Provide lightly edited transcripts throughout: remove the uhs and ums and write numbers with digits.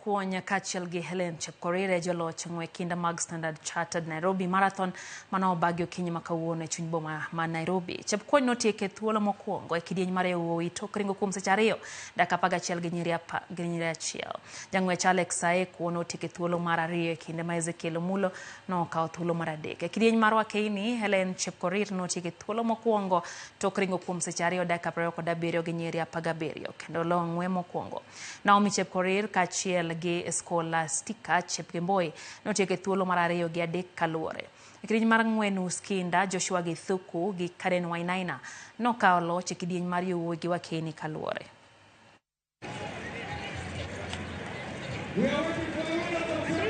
Chepkwony kaachiel gi Helen Chepkorir e joloch ng'we kinda mag Standard Chartered Nairobi Marathon mane obagi okinyi ma kawuono e chuny boma ma Nairobi. Chepkwony notieko e thuolo mokwongo e kidieny mar yawuowi tok ringo kuom seche 2 dakika 11 gi nyiri 1. Jang'wech Alex Aekwo notieko e thuolo mar 2 e kinde ma Ezekiel Omulo nokawo thuolo mar 3. E kidieny mar wakeini, Helen Chepkorir notieko e thuolo mokwongo tok ringo kuom seche 2 dakika 27 gi nyiri 17 kendo loyo ng'we mokwongo. Naomi Chepkorir kaachiel gi Scholastica Chepkemboi notieko e thuolo mar 2 gi 3 kaluwore. E kidieny mar ng'we nus kinda, Joshua Githuku gi Karen Wainaina nokawo loch e kidieny mar yowuowi gi wakeni kaluwore.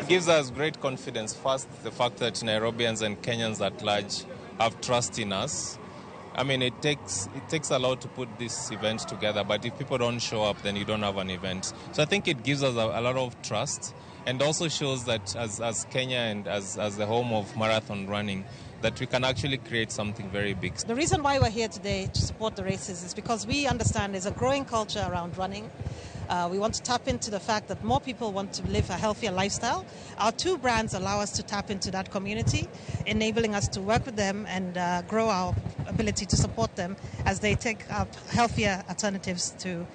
Gives us great confidence. First, the fact that Nairobians and Kenyans at large have trust in us. I mean, it takes a lot to put this event together, but if people don't show up, then you don't have an event. So I think it gives us a lot of trust, and also shows that as Kenya and as the home of marathon running, that we can actually create something very big. The reason why we're here today to support the races is because we understand there's a growing culture around running. We want to tap into the fact that more people want to live a healthier lifestyle. Our two brands allow us to tap into that community, enabling us to work with them and grow our ability to support them as they take up healthier alternatives to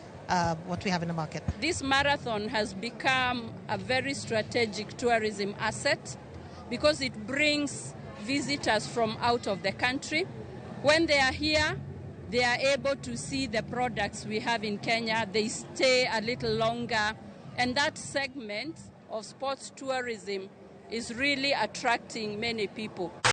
what we have in the market. This marathon has become a very strategic tourism asset because it brings visitors from out of the country. When they are here, they are able to see the products we have in Kenya. They stay a little longer, and that segment of sports tourism is really attracting many people.